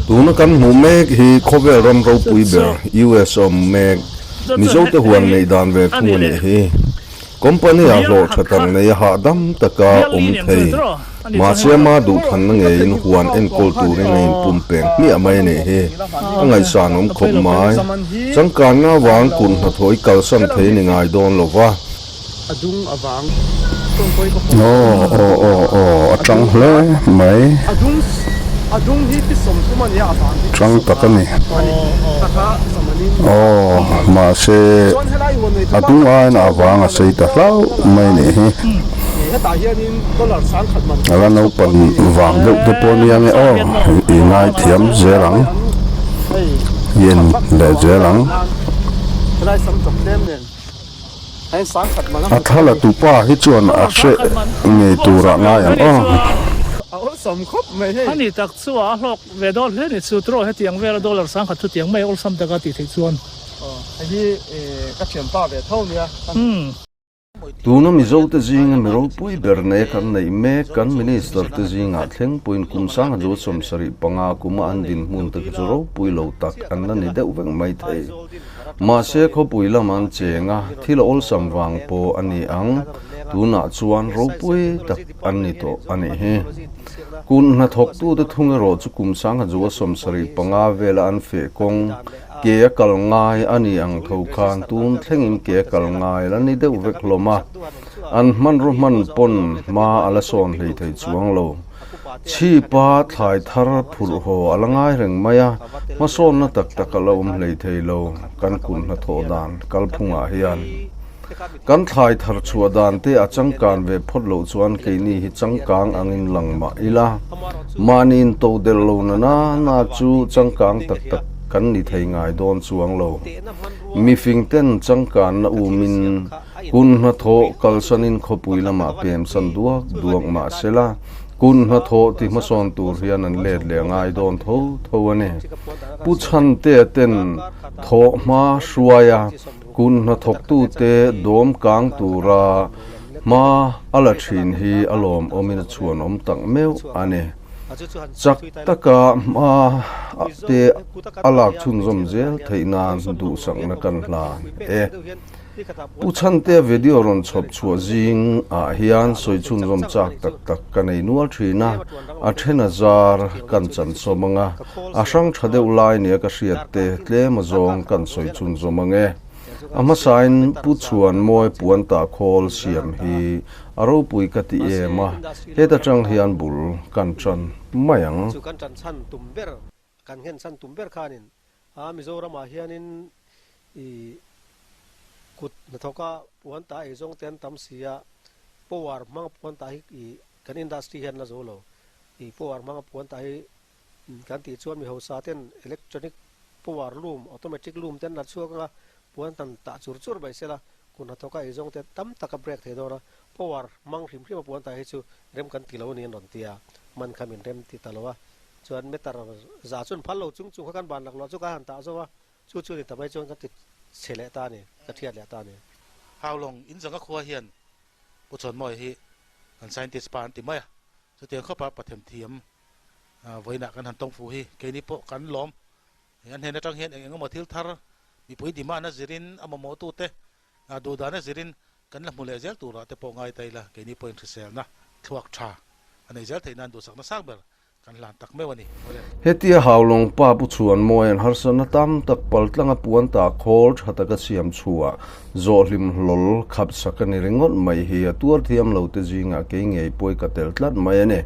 Tuna kan hmuh mek hi khawvel ram ropui ber US a awm mek Mizote huan neih dan ve thung a nih hi. Company ah hlawh tha tak nei a hahdam taka awm thei. Mahse ama duhthlanna ngeiin huan enkawl turin a inpumpeng hmiah mai a nih hi. A ngaihsan awm khawp mai. Changkanna avang kut hnathawh i kalsan thei ni ngai dawn lo va. A dung a vang chuan pawi ka haw. Aw aw aw aw a tang hle mai. A dung a dung hi pi 30 a nia a vang hi pi Tang tak a ni. a ni taka zamanin Aw mahse chuan helai huan nei a dung aiin a vang a sei ta hlauh mai nih hi. Hetah hianin dollar 10,000 man A la naupan vang deuh te pawh nia nge aw i ngaithiam zel ang. I en leh zel ang. Helai sam chawp tlem nen. A thla la tupa hi chuan a hreh ngei turah ngai ang aw. A ni tak chu a hlawk ve dawn hle ni chu tiraw hetiang vela dollar 10,000 chu tiang mai awlsam taka tih theih chuan. Tuna Mizote zinga mi ropui ber nei kan neih mek kan Minister te zingah thleng pawhin kum 1975 kuma an dinhmun te kha chu ropui lo tak an la ni deuh vek mai thei. Mahse khawpui lam an cheng a, thil a awlsam vang pawh a ni ang, tunah chuan ropui tak an ni tawh a nih hi. Kun hnathawktute thung erawh chu kum 1975 vela an feh kawng ke a kal ngai a ni ang tho khan tun thlengin ke a kal ngai la ni deuh vek hlawm a, an hmanraw hman pawn hma a la sawn hlei thei chuang lo. Chhipa thlai thar phurh haw a la ngai reng mai a, hmasawnna tak tak a la awm hlei thei lo kan kun hnathawh dan kalphungah hian. Kan thlai thar chhuah dan te a changkan ve phawt loh chuan keini hi changkang angin lang mah ila, mahni intodelh lo na na na chu changkang tak tak kan ni thei ngai dawn chuang lo. Mifing ten changkanna umin Kun hnathawh kalsanin khawpui lamah pemsan duak duak mah sela, kun hnathawh ti hmasawn tur hian an let leh ngai dawn tho tho a ni. Pu Chhantea ten thawh hma hruaia kun hnathawktute dawm kang tura hma a la thin hi a lawmawmin a chhuanawm tak meuh a ni. Chak taka hma te a lak chhunzawm zel theih nan duhsakna kan hlan e. Pu Chhantea video rawn chhawp chhuah zing ah hian sawi chhunzawm chak tak tak ka nei nual thin a, a then a zar kan chan sawm ang a, a hrang tha deuh lai nia ka hriat te tlem a zawng kan sawi chhunzawm ang e. A hmasain Pu Chhuanmawi puan tah khawl siam hi a ropui ka ti em a, heta tang hian bul kan tan mai ang. Chu kan tan chhan tum ber, kan nghen chhan tum ber khanin A Mizoramah hianin i kut hnathawka puan ta ei zawng te an tam si a, power hmanga puan ta hi i kan industry hian la zo lo. I power hmanga puan ta hi kan tih chuan mi hausa ten electronic power loom, automatic loom te an la chhuak anga puan tan tah chur chur mai sela kut hnathawka ei zawng te tam taka break thei dawn a, power hmang hrim hrim a puan ta hi chu rem kan ti lo a ni an rawn ti a, man kha min rem ti ta lo a. Chuan meter za chuan phal lo chung chung kha kan ban laklawh chu ka han tah zo a, chu chu ni ta mai chuan ka ti chhe leh ta a ni, ka thiat leh ta a ni. Haulawng in zanga khua hian Pu Chhawnmawia hi kan scientist pa an ti mai a, chutiang khawpa pathem thiam vawiinah kan han tawng fuh hi keini pawh kan lawm. An hnen atang hian eng eng emaw thil thar mipui demand a zirin a mamawhtute duhdan a zirin Kan la hmu leh zel turah te pawh ngai ta ila, keini pawhin hriselna thluak tha a nei zel theih nan duhsakna sang ber kan hlan tak meuh a ni. Awle. Hetia Haulawng pa Pu Chhuanmawia'n harsatna tam tak paltlanga puan tah khawl tha taka siam chhuah zawhhlim hlawl khap sak a ni ringawt mai hi a tuar thiam lo te zingah kei ngei pawi ka tel tlat mai a ni.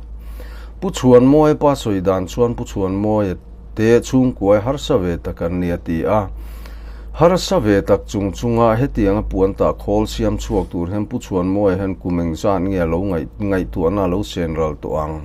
Pu Chhuanmawia pa sawi dan chuan Pu Chhuanmawia te chhungkuai harsa ve tak an ni a ti a. Harsa ve tak chung chunga hetianga puan tah khawl siam chhuak tur hian Pu Chhuanmawia hian kum eng zat nge a lo ngaih ngaihtuahna a lo sen ral tawh ang?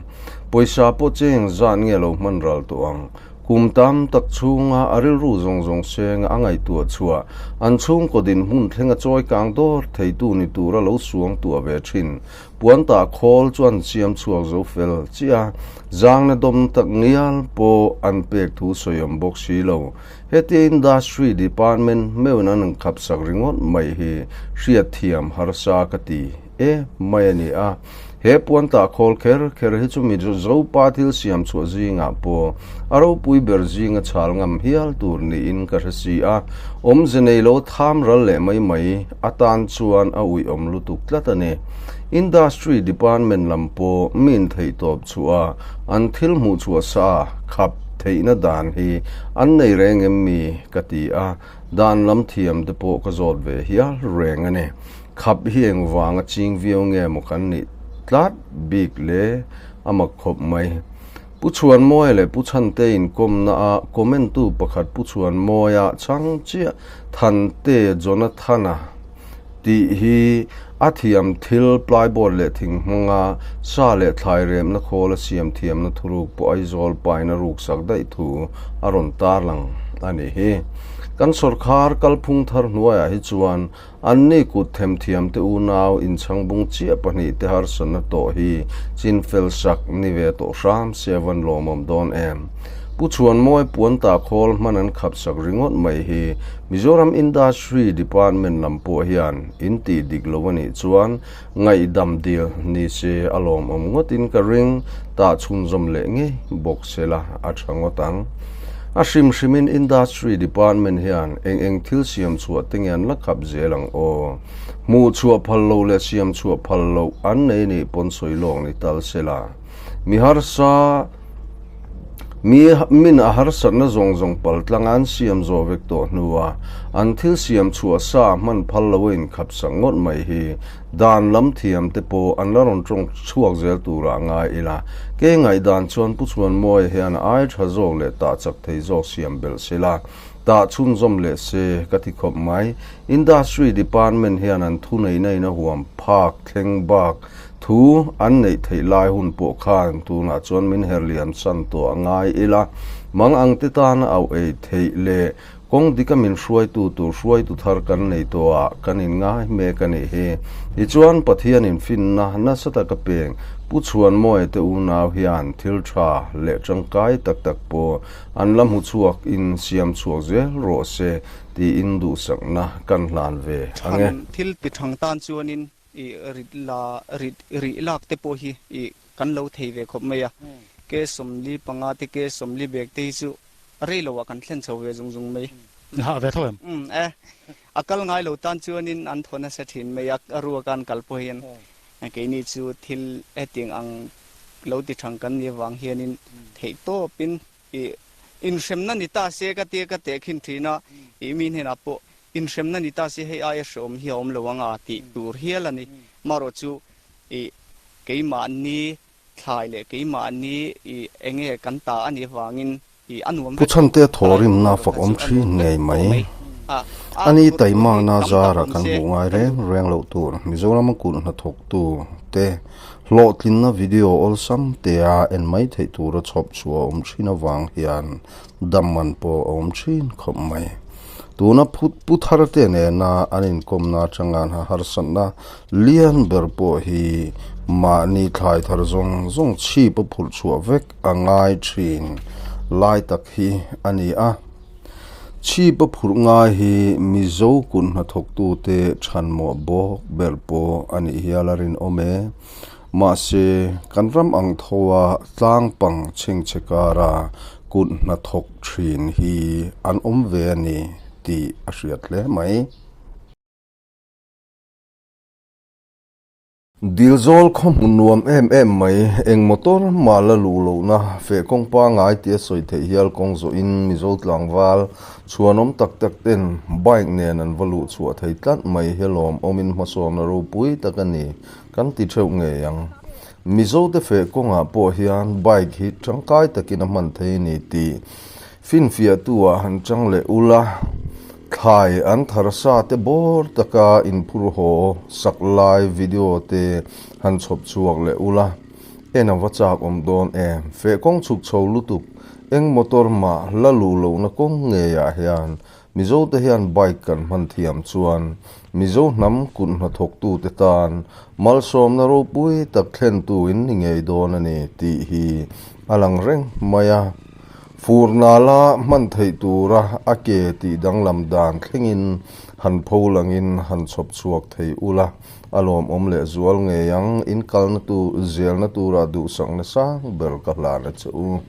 Pawisa pawh che eng zat nge a lo hman ral tawh ang? Kum tam tak chhunga a rilru zawng zawng senga a ngaihtuah chhuah an chhungkaw dinhmun thlenga chawi kang dawr theitu ni tura lo suang tuah ve thin Puan tah khawl chu an siam chhuak zo fel chiah a, zangna dawm tak ngial pawh an pek thu sawi awm bawk si lo. Hetia Industry Department meuhin an inkhap sak ringawt mai hi hriatthiam harsa ka ti e mai a ni a. He puan tah khawl kher kher hi chu Mizopa thil siam chhuah zingah pawh a ropui ber zinga chhal ngam hial tur niin ka hre si a, awmze nei lo tham ral leh mai mai atan chuan a uiawm lutuk tlat a ni. Industry Department lam pawh min theihtawp chhuah a, an thil hmuh chhuah sa khap theihna dan hi an nei reng em mi ka ti a, dan lam thiam te pawh ka zawt ve hial reng a ni. Khap hi engvang a ching viau nge maw kan nih tlat bik le a mak khawp mai. Pu Chhuanmawia leh Pu Chhante inkawmna a comment tu pakhat Pu Chhuanmawia chhang chiah Thante Jonathana tih hi a thiam thil plyboard leh thing hmanga sa leh thlai remna khawl a siam thiamna thuruk pawh Aizawl paina ruksak daih thu a rawn tarlang a nih hi. Kan sawrkhar kalphung thar hnuaiah hi chuan Anni kut themthiamte unau inchhangbung chiah pahnihte harsatna tawh hi chinfel sak ni ve tawh hram se a van lawmawm dawn em? Pu Chhuanmawi puan tah khawl hman an khap sak ringawt mai hi Mizoram Industry Department lam pawh hian in tih dik lo a nih chuan ngaihdam dil ni se a lawmawm ngawtin ka ring, tah chhunzawm leh ngei bawk se la a tha ngawt ang. A hrim hrimin Industry Department hian eng eng thil siam chhuah te nge an la khap zel ang aw? Hmuh chhuah phal lo leh siam chhuah phal loh an nei nih pawn sawi lawk ni tal se la. Mi harsa Mi min a harsatna zawng zawng pal tlanga an siam zawh vek tawh hnua an thil siam chhuah sa hman phal lo a inkhap sak ngawt mai hi dan lam thiam te pawh an la rawn tawng chhuak zel turah ngai ila. Ke ngaihdan chuan Pu Chhuanmawia hian a ai tha zawk leh tah chak thei zawk siam belh sela tah chhunzawm leh se ka ti khawp mai. Industry Department hian an thuneihna in a huam phak thleng bak Thu an neih theih lai hun pawh khan tunah chuan min her liam san tawh a ngai ila, mang ang te tana auh ei theih leh kawng dika min hruaitu tur hruaitu thar kan nei tawh ah kan inngai mek a nih hi. Tichuan Pathianin finna nasa taka peng Pu Chhuanmawia te unau hian thil tha leh tangkai tak tak pawh an la hmu chhuak in siam chhuak zel rawh se tiin duhsakna kan hlan ve ang e. Thlan thil ti thang tan chuanin I rit la rit rih lak te pawh hi i kan lo thei ve khawp mai a, ke 45 te ke 40 bag te hi chu rei lo ah kan thlen chho ve zung zung mai. Hah ve tho em? Umm e, a kal ngai lo tan chuanin an thaw nasa thin mai a, a ruak a an kal pawh hian keini chu thil hetiang ang lo ti thang kan nih avang hianin theih tawpin I inhremna ni ta se ka tia ka tehkhin thin a, i mi hnenah pawh inhremna ni ta se hei aia hreawm hi a awm lo anga tih tur hial a ni. Marawh chu i keimahni thlai leh keimahni i enge kan ta a nih avangin i a nuam Pu vek lo. Chhante Thalai thawrimna tur erawh fak kha awm chu a thin nuam vek ngei tawh mai. mai. A a Ani phurtu hi taimana tam tak zara awm kan se hmuh ngai ka duh. reng reng loh tur Mizorama kulh hnathawktu te Hlawhtlinna video awlsam tea en mai theih tura chhawp chhuah a awm thin avang hian dam man pawh a awm thin khawp mai. Tuna phut pu thar te nena an inkawmna atanga an harsatna lian ber pawh hi mahni thlai thar zawng zawng chhip a phurh chhuah vek a ngai thin lai tak hi a ni a. Chhip a phurh ngai hi Mizo kut hnathawktute chhanmawh bawk ber pawh a nih hial a rinawm e. Mahse, kan ram ang thoa tlang pang chhengchhe kara kut hnathawk thin hi an awm ve a ni tih a hriat hle mai. Dilzawl khaw hmu nuam em em mai, eng motor mah la luh lohna feh kawng pangai tia sawi theih hial kawng zawhin Mizo tlangval chhuanawm tak tak ten bike nen an va luh chhuah thei tlat mai hi lawmawmin hmasawmna ropui tak a ni kan ti theuh ngei ang. Mizo te feh kawngah pawh hian bike hi tangkai takin a hman thei a ni tih Finfiahtu ah han chang leh ula, thlai an thar sa te bawr taka inphur haw sak lai video te han chhawp chhuak leh ula, en a va chak awm dawn em? Feh kawng chhuk chho lutuk, eng motor mah la luh lohna kawng ngeiah hian Mizo te hian bike kan hman thiam chuan Mizo hnam kut hnathawktute tan malsawmna ropui tak thlentu in ni ngei dawn a ni tih hi a lang reng mai a. Fur nala hman theih tura a ke tih danglam dan thlengin han pho langin han chhawp chhuak thei ula A lawmawm leh zual ngei ang, in kalna tur zelna tura duhsakna sang ber ka hlan a che u.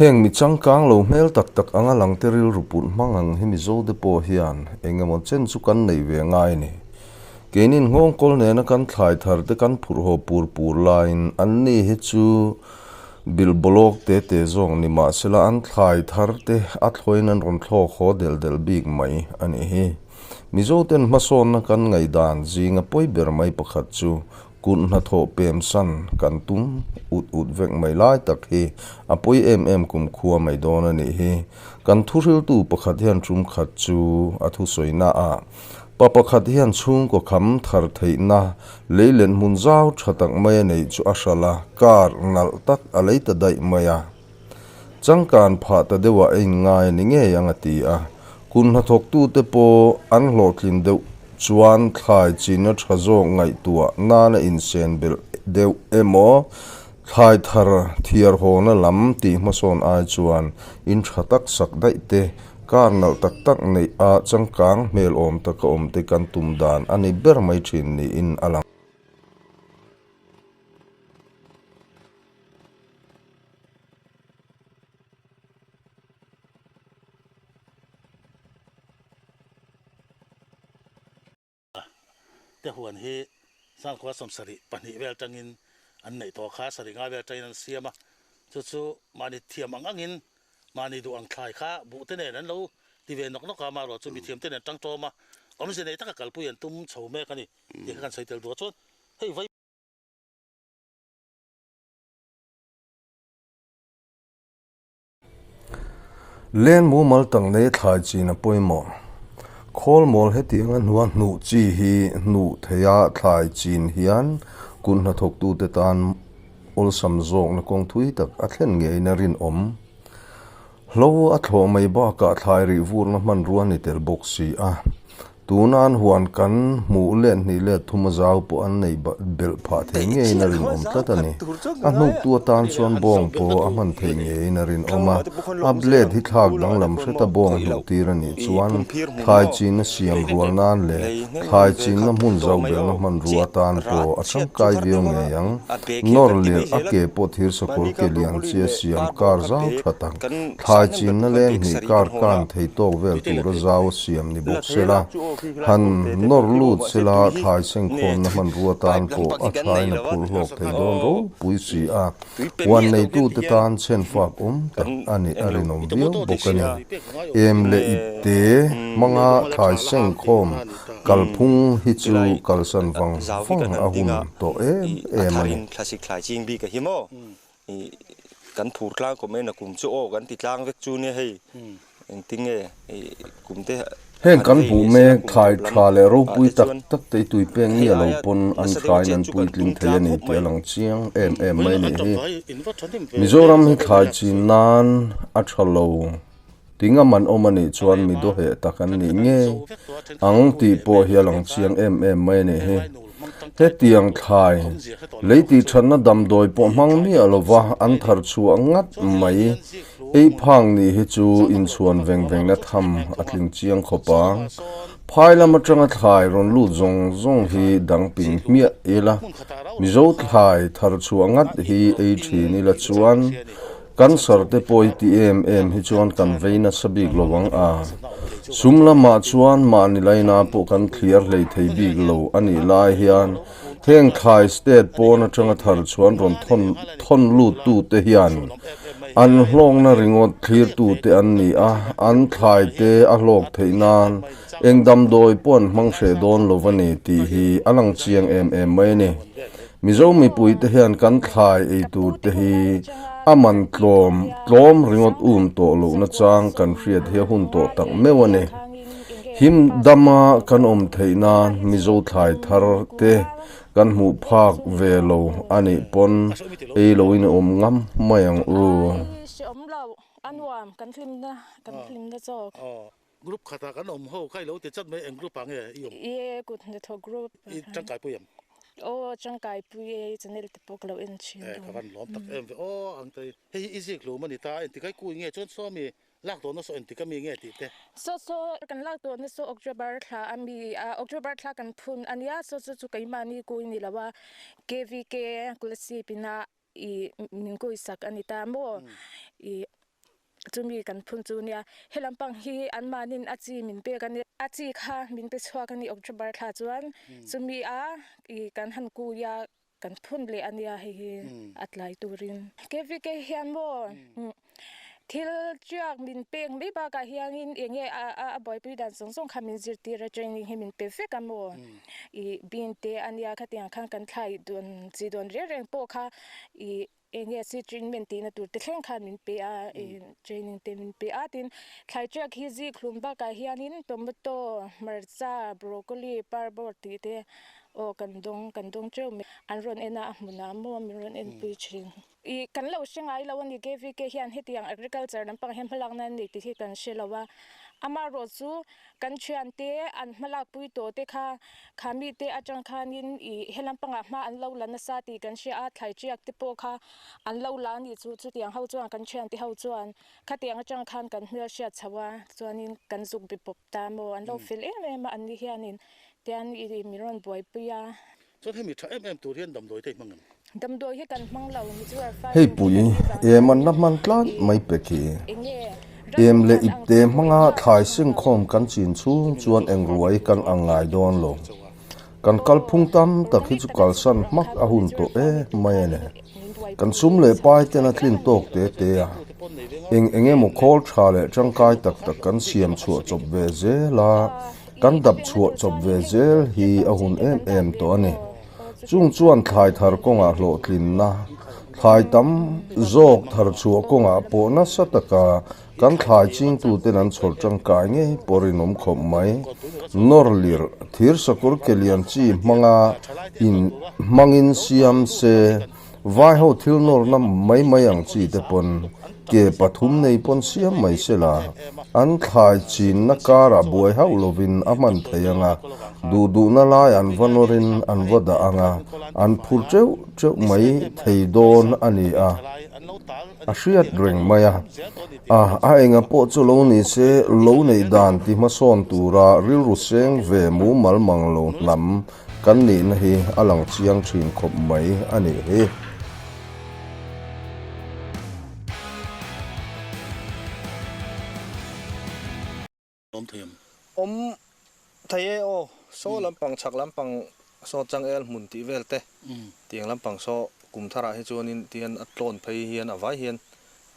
Heng mi changkang lo hmel tak tak anga langte rilru put hmang ang hi Mizo te pawh hian eng emaw chen chu kan nei ve ngai a ni. Keinin nghawngkawl nena kan thlai thar te kan phurh haw pur pur laiin anni hi chu Bilbawlawk te te zawk ni mahsela an thlai thar te a thlawin an rawn thlawk haw del del bik mai a nih hi. Mizo ten hmasawnna kan ngaihdan zinga pawi ber mai pakhat chu kut hnathawh pem san kan tum ut ut vek mai lai tak hi a pawi em em kumkhua mai dawn a nih hi. Kan thuhriltu pakhat hian tum khat chu a thusawina ah Pa pakhat hian chhungkaw kham thar theihna lei len hmun zau tha tak mai a neih chu a hralh a, car nalh tak a lei ta daih mai a. Changkan phah ta deuhah a inngai a ni ngei ang a ti a. Kun hnathawktute pawh an hlawhtlin deuh chuan thlai china tha zawk ngaihtuah nana insen belh deuh emaw thlai thar thiar hawna lam tih hmasawn ai chuan in tha tak sak daih te Car nalh tak tak neih a changkang hmel awm taka awm te kan tum dan a ni ber mai thin niin a lang. Te huan hi Sangkhua 72 vel tangin an neih tawh kha, sarih nga vel tangin an siam a, chu chu mahni thiam ang angin mahni duh ang thlai kha buh te nen an lo ti ve nawk nawk a, amaherawh chu mithiam te nen tang tawm a, awmze nei taka kalpui an tum chho mek a ni tih kha kan sawi tel duh a, chuan hei vai. Len mumal tak nei thlai chin a pawimawh. Khawl mawl hetianga hnua hnuh chi hi hnuh theia thlai chin hian kut hnathawktute tan awlsam zawkna kawng thui tak a thlen ngeiin a rinawm. Hlo a thlawh mai bakah thlai rih vurna hmanrua ni tel bawk si a. Tunan huan kan hmuh let hnih let thum a zau pawh an neih belh phah thei ngeiin a rinawm tlat a ni. A hnuktu atan chuan bawng pawh a hman theih ngeiin a rinawm a. A blade hi thlak danglam hreta bawng hnuh tir a nih chuan thlai chinna siam rual nan leh thlai chinna hmun zau belhna hmanrua atan pawh a tangkai viau ngei ang. Nawr lirh a ke pawh thir sakawr ke lian chi a siam kar zau tha tak. Thlai chinna leng hnih kar kan thei tawk vel tura zau a siam ni bawk sela, han nawr lut sela thlai sengkhawmna hmanrua tan pawh a thlain a phur hlawk thei dawn ropui si a, huan neitute tan chhen fak awm tak a nih a rinawm viau bawk a ni. Em leh ipte hmanga thlai sengkhawm kalphung hi chu kalsan vang vang a hun tawh em em a ni. I kan phur tlang kawm en a kum chu aw kan ti tlang vek chu nia hei engtin nge i kum te Heng kan hmuh mek thlai tha leh ropui tak tak te i tui peng mi a lo pawn an thlaiin an puitling thei a ni tih a lang chiang em em mai a nih hi. Mizoram hi thlai chin nan a tha lo Tingam an awm a nih chuan mi dawheh tak an nih ngei ang tih pawh hi a lang chiang em em mai a nih hi. Hetiang thlai, lei tih thatna damdawi pawh hmang miah lova an thar chhuah ngat mai ei phang nih hi chu inchhuan veng vengna tham a tling chiang khawp a. Phai lam atanga thlai rawn lut zawng zawng hi dang ping hmiah ila, Mizo thlai thar chhuah ngat hi ei thin ila chuan Cancer te pawh i ti em em hi chuan kan vei nasa bik lo ang a. Sum lamah chuan mahni laina pawh kan thliar hlei thei bik lo a nih lai hian heng thlai state pawn atanga thar chhuan rawn thawn thawn luttute hian an hlawkna ringawt thlirtute an ni a, an thlaite a hlawk theih nan eng damdawi pawh an hmang hreh dawn lo a ni tih hi a lang chiang em em mai a ni. Mizo mipuite hian kan thlai ei tur te hi a man tlawm tlawm ringawt um tawh lohna chang kan hriat hi a hun tawh tak meuh a ni. Him dama kan awm theih nan Mizo thlai thar te kan hmuh phak ve lo a nih pawn ei loin awm ngam mai ang u. Group khatah kan awm ho kha i lo ti chat mai eng group ah nge i awm? Ie kut hnathawk group. I tangkai pui em? Aw tangkai pui e i channel te pawh ka lo en thin Eh ka van lawm tak em ve aw ang te hei hi i zik hlum a ni ta engtik ai kui nge chuan saw mi lak tawhna saw engtik ami nge tih te. Saw saw kan lak tawhna saw October thla ami a October thla kan phun a nia saw chu chu keimahni kui ni lo a KVK Kolasib ina i min kawisak a ni ta maw? I chumi kan phun chu nia. He lampang hi anmahnin a chi min pek a ni. A chi kha min pe chhuak a ni October thla chuan chumi a i kan han kui a kan phun leh a nia hei hi a tlai turin. KVK hian maw Thil tiak min pek mai bakah hianin eng nge a buaipui dan zawng zawng kha min zirtir a, training hi min pe vek a maw? Ih bean te a nia khatiang khan kan thlai dawn chi dawn reng reng pawh kha ih eng nge seed treatment tihna tur te thleng khan min pe a, ih training te min pe a. Tin, thlai tiak hi zik hlum bakah hianin tomato, hmarcha, broccoli, parbawr tih te aw kan dawng kan dawng teuh mai. An rawn en a, a hmunah maw min rawn enpui thin. I kan lo hre ngai lo a ni. KVK hian hetiang agriculture lampang hian hmalakna an nei tih hi kan hre lo a. Amaherawh chu kan thiante an hmalakpui tawh te kha kha mite atang khanin i he lampangah hma an lo la nasa tih kan hria a, thlai tiak te pawh kha an lo la a nih chu. Chutiang ho chuan kan thiante ho chuan khatiang atang khan kan hmelhriat chho a, chuanin kan zuk be pawp ta maw? An lo fel em em a, anni hianin tian i min rawn buaipui a. Chuan hemi tha em em tur hian damdawi te i hmang em? Damdawi hi kan hmang lo ni chu Arfa Hei pui, em an la hman tlat mai pe khi. Em leh ipte hmanga thlai sengkhawm kan chin chhung chuan eng ruai kan ang ngai dawn lo. Kan kalphung tam tak hi chu kalsan hmak a hun tawh e mai a ni. Kan sum leh pai ten a tlin tawk te te a. Eng eng emaw khawl tha leh tangkai tak tak kan siam chhuah chawp ve zel a. Kan dap chhuah chawp ve zel hi a hun em em tawh a ni. Chung chuan thlai thar kawngah hlawhtlinna, thlai tam zawk thar chhuah kawngah pawh nasa taka kan thlai chingtuten an chhawr tangkai ngei pawh rinawm khawp mai. Nawr lirh, thir sakawr ke lian chi hmanga in hmangin siam se, Vaiho thil nawrna mai mai ang chi te pawn ke pathum nei pawn siam mai se la, an thlai chinna karah buai hauh lovin a hman thei ang a, duh duhna lai an va nawrin an va dah ang a, an phur teuh teuh mai thei dawn a ni a, a hriat reng mai a. A, a enga pawh chu lo ni se, lo neih dan ti hmasawn tura rilru seng ve mumal mang lo hnam Kan nihna hi a lang chiang thin khawp mai a nih hi. Awm thei em? Awm thei e aw, saw lampang chhak lampang saw changel hmun tih vel te, tiang lampang saw kum tharah hi chuanin tihian a tlawn phei hian a vai hian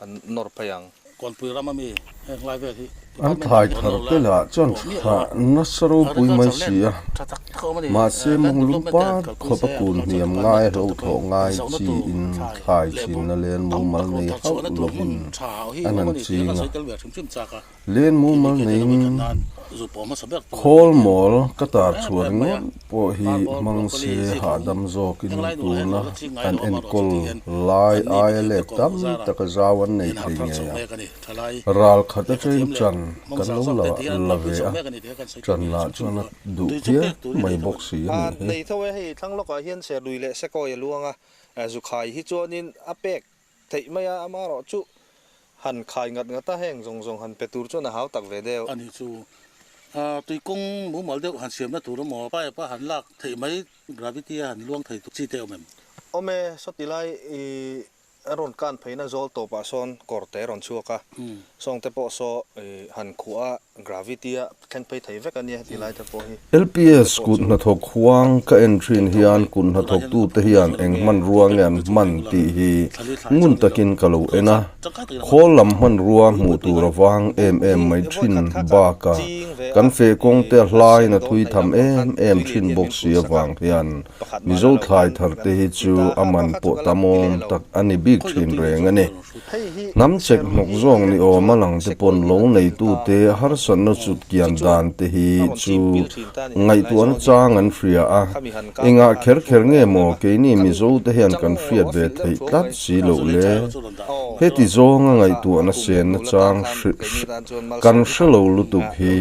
An nawr phei ang. Kawnpui ram ami heng lai vel hi An thlai thar te lah chuan tha nasa ropui mai si a, mahse mawng lungpa khawp a kun hniam ngai hlauhthawh ngai chi in thlai chinna len mumal nei hauh lovin an han ching a. Len mumal neiin khawl mawl ka tar chhuah ringawt pawh hi hmang se hahdam zawkin tuna an enkawl lai aia let tam taka zau an nei thei ngei a. Ral khat atangin ṭan kan lo la la ve a, ṭan lah chuan a duh phian mai bawk si a nih hi. Nei tho e, hei thlang lawkah hian serlui leh sekawi a luang a, zukhai hi chuanin a pek Theih mai a, amaherawh chu han khai ngat ngat a, heng zawng zawng han pe tur chuan a hau tak ve deuh. Ani chu tui kawng mumal deuh han siamna tur emaw pipe a han lak theih mai, gravity a han luang thei tur chi te awm em? Awm e, sawti lai i a rawn kan pheina zawl tawpah sawn kawr te a rawn chhuak a, sawng te pawh saw i han khuh a. Gravity a thleng phei thei vek a nia heti lai te pawh hi. LPS kut hnathawk huang ka en thin hian kut hnathawktute hian eng hmanrua nge an hman tih hi ngun takin ka lo en a. Khawl lam hmanrua hmuh tur a vang em em mai thin bakah kan feh kawng te a hlaiin a thui tham em em thin bawk si avang hian Mizo thlai thar te hi chu a man pawh tamawm tak a ni bik thin reng a ni. Hnam chek hnawk zawng ni awm a lang te pawn lo neitute harsatna chut kian dan te hi chu ngaihtuahna chang an hria a, engah kher kher nge maw keini Mizo te hian kan hriat ve theih tlat si loh le? Heti zawnga ngaihtuahna senna chang kan hre lo lutuk hi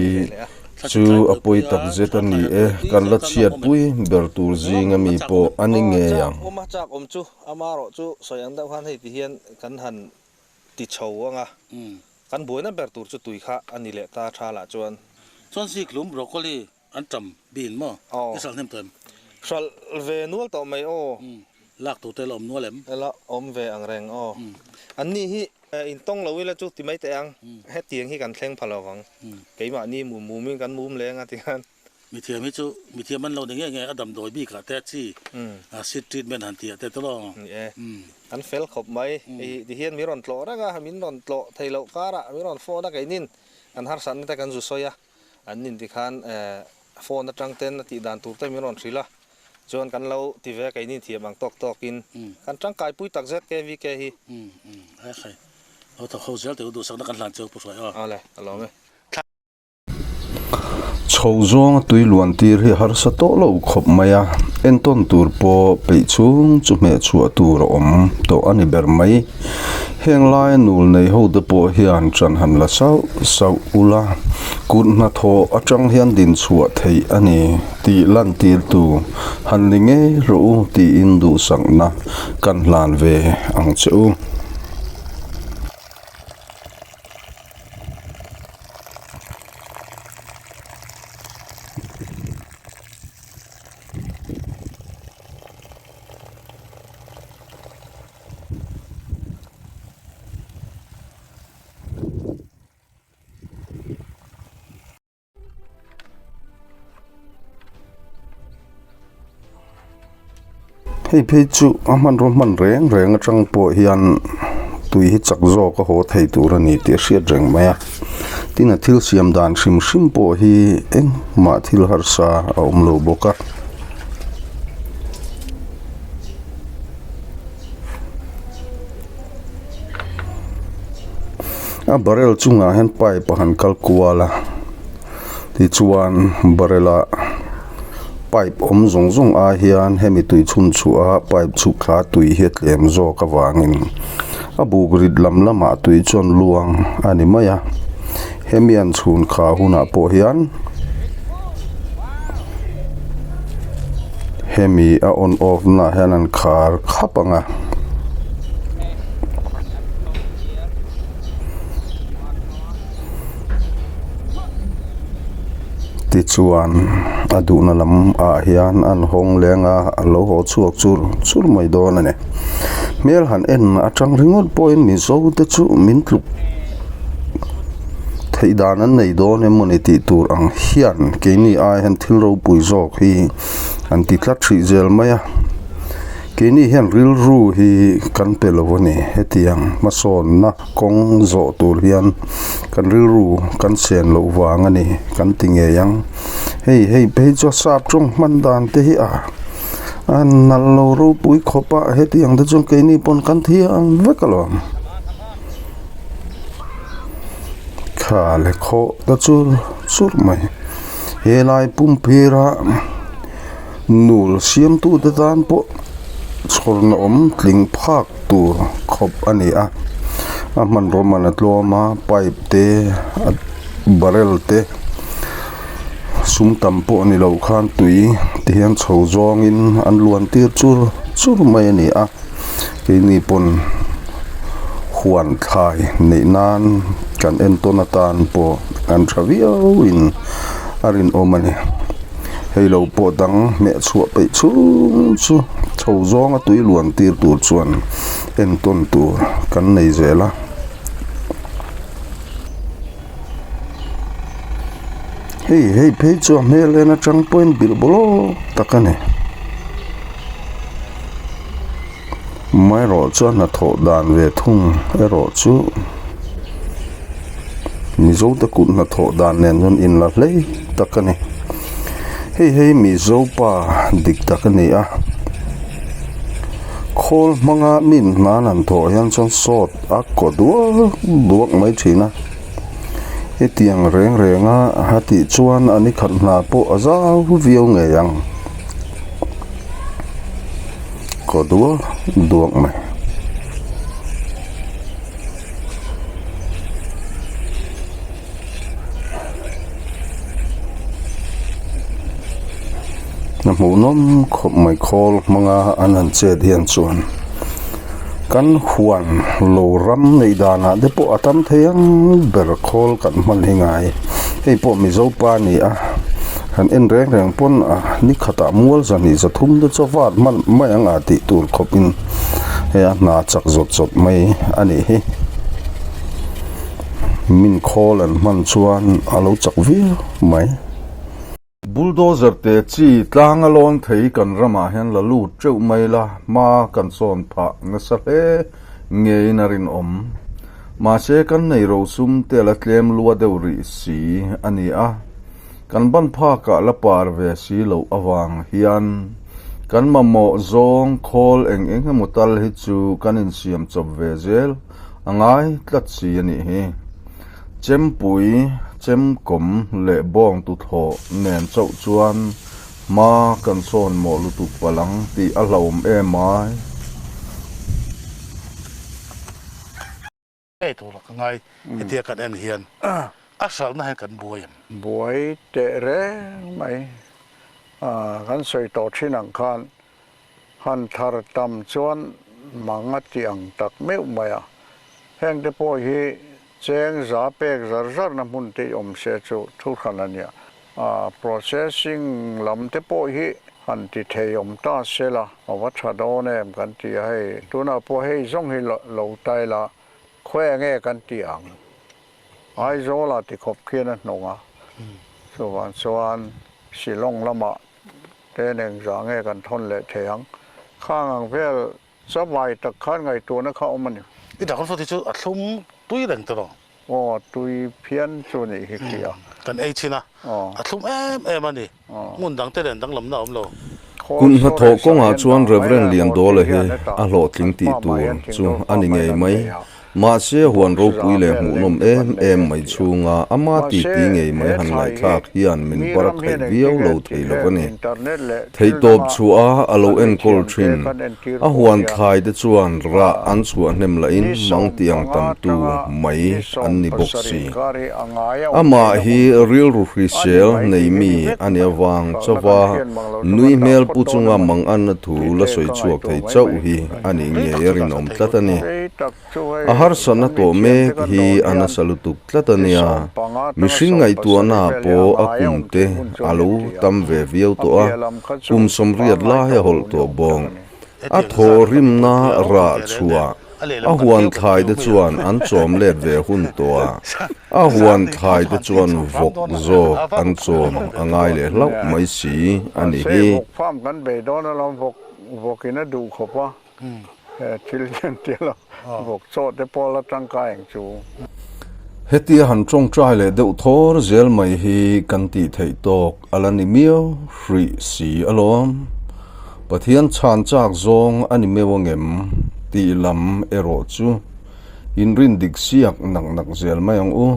Chu a pawi tak zet a ni e, kan la chhiatpui ber tur zinga mi pawh a ni ngei ang. Awm a chak awm chu ama erawh chu sawi ang deuh khan hei ti hian kan han ti chho ang a, kan buaina ber tur chu tui kha a ni leh ta tha lah chuan. Chuan zikhlum broccoli an tam bin maw? I hralh hnem tawh em? Hralh ve nual tawh mai aw. Lak tur te la awm nual em? La awm ve ang reng aw. Anni hi Intawng lo ila chu ti mai teh ang, hetiang hi kan thleng pha lo vang. Keimahni mum mumin kan mum leng a ti khan. Mithiam hi chu mithiam an lo ni nge nge a damdawi bikah te chi seed treatment han tih ah te tawh. Ni e, an fel khawp mai. I ti hian min rawn tlawh reng a, min rawn tlawh thei loh karah min rawn phone a keinin an harsatna te kan zu sawi a, an nin ti khan phone atang ten a tih dan tur te min rawn hrilh a. Chuan kan lo ti ve keini thiam ang tawk tawkin kan tangkai pui tak zet KVK hi. Ai khai. Lo thawk ho zel teh u duhsakna kan hlan cheu pu hruai aw. Awle, ka lawm e. Chho zawnga tui luan tir hi harsa tawh lo khawp mai a, entawn tur pawh peih chhung chu hmeh chhuah tur a awm tawh a ni ber mai. Heng laia nul nei ho te pawh hian ṭan han la sauh sauh ula, kut hnathawh aṭang hian din chhuah theih a ni tih lantirtu han ni ngei rawh u tiin duhsakna kan hlan ve ang che u. Hei phei chu a hmanraw hman reng reng atang pawh hian tui hi chak zawk a haw thei tur a ni tih a hriat reng mai a tin a thil siam dan hrim hrim pawh hi engmah thil harsa a awm lo bawk a. A barrel chungah hian pipe a han kal kual a tichuan barrel ah pipe awm zawng zawng ai hian hemi tui chhun chhuah a pipe chhuk thla tui hi a tlem zawk avangin a buk rit lam lamah tui chuan luang a ni mai a hemi an chhun kha hunah pawh hian. Hemi a on off na ah hian an khar khap ang a. Tichuan a duhna lam ah hian an hawng leng a a lo haw chhuak chur chur mai dawn a ni. Hmel han en atang ringawt pawhin Mizo te chu min tluk. Theih dan an nei dawn em mawni tih tur ang hian keini ai hian thil ropui zawk hi an ti tlat hrih zel mai a. Keini hian rilru hi kan pe lo a ni. Hetiang hmasawnna kawng zawh tur hian kan rilru kan sen loh vang a ni kan ti ngei ang. Hei hei phei chu a sap tawng hman dan te hi a a nalh lo ropui khawp a hetiang te chuan keini pawn kan thiam vek alawm. Thla leh khawh ta chur chur mai helai pumphira nul siamtu te tan pawh chhawrna awm tling phak tur khawp a ni a a hmanraw man a tlawm a pipe te barrel te sum tam pawh ni lo khan tui ti hian chho zawngin an luan tir chur chur mai a ni a. Keini pawn huan thlai neih nan kan entawn atan pawh an tha viau in a rinawm a ni. Hei lo pawh dang hmeh chhuah peih chhung chu chho zawnga tui luan tir tur chuan entawn tur kan nei zel a. Hei hei phei chu a hmel en atang pawhin bilh bawlawk tak a ni. Amaherawh chuan hnathawh dan ve thung erawh chu Mizo te kut hnathawh dan nen chuan inla hlei tak a ni. Hei hei Mizo pa dik tak a ni a, khawl hmanga mi hnan han thawh hian chuan sawt a kaw duak duak mai thin a. Hetiang reng reng a a tih chuan a ni khat hna pawh a zau viau ngei ang. Kaw duak duak mai. A hmuhnawm khawp mai khawl hmanga an han chet hian chuan kan huan lo ram neih danah te pawh a tam thei ang ber khawl kan hman hi ngai hei pawh mizo pa a ni a han en reng reng pawn a ni khatah mual zahnih zathum te chu vat hman mai ang a tih tur khawpin hei a hna chak zawt zawt mai a nih hi. Min khawl an hman chuan a lo chak viau mai. Bulldozer te chi tlang a lawn thei kan ramah hian la lut teuh mai la, hma kan sawn phah nasa hle ngeiin a rinawm. Mahse kan nei rosum te la tlem lua deuh rih si a ni a, kan ban phakah la par ve si loh avang hian kan mamawh zawng khawl eng eng emaw tal hi chu kan insiam chawp ve zel A ngai tlat si a nih hi. Chempui, chemkawm leh bawng tuthlawh nen chauh chuan hma kan sawn mawh lutuk palh ang tih a hlauhawm em ai. Ngei tur ka ngai hetia kan en hian a hralhna hian kan buai em? Buai teh reng mai. Kan sawi tawh thin ang khan Han thar tam chuan mang a ti ang tak meuh mai a, heng te pawh hi cheng za pek zar zar na hmun te i awm se chu thu hran a nia. A processing lam te pawh hi han ti thei awm ta se la, a va tha dawn em kan ti a, hei tunah pawh hei zawng hi lo tai la, khawi nge kan ti ang? Aizawl ah ti khawp khian a hnawng a, chuvang chuan Shillong lamah Te nen zah nge kan thawn leh thei ang? Khang ang vel chavai tak khan ngaihtuahna kha awm a ni. I dragon fruit hi chu a thlum tui reng tawh. Aw, tui phian chu nih hi khi a. Kan ei thin a, a thlum em em a ni. Hmun dang te nen danglamna a awm lo. Kun hnathawh kawngah chuan Rev. Liandawla hi a hlawhtling tih tur chu a ni ngei mai. Mahse, huan ropui leh hmuhnawm em em mai chhunga ama titi ngei mai han ngaihthlak hian min bar khaih viau lo thei lo a ni. Theihtawp chhuah a a lo enkawl thin. A huan thlai te chuan rah an chhuah hnem lahin mang tiang tamtu mai an ni bawk si. Amah hi rilru hrisel nei mi a nih avang chauha nui hmel pu chunga mang anna thu la sawi chhuak thei chauh hi a nih ngei a rinawm tlat a ni. A harsatna tawh mek hi a nasa lutuk tlat a nia, mihring ngaihtuahna pawh a kum te a lo tam ve viau tawh a, kum sawmriat lai a hawlh tawh bawng. A thawhrimna rah chhuah a huan thlai te chuan an chawm let ve hun tawh a, a huan thlai te chuan vawk zawk an chawm a ngai leh hlauh mai si a nih hi. Vawkin a duh khawp a, he thil hian tia lo vawk chaw te pawh la tangkai ang chu. Hetia han tawngtai leh deuh thawr zel mai hi kan tih theih tawk a la ni miau hrih si alawm. Pathian chhan chak zawng a ni meuh angem tih lam erawh chu inrin dik siak nak nak zel mai ang u.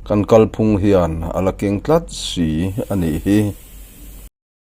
Kan kalphung hian a la keng tlat si a nih hi.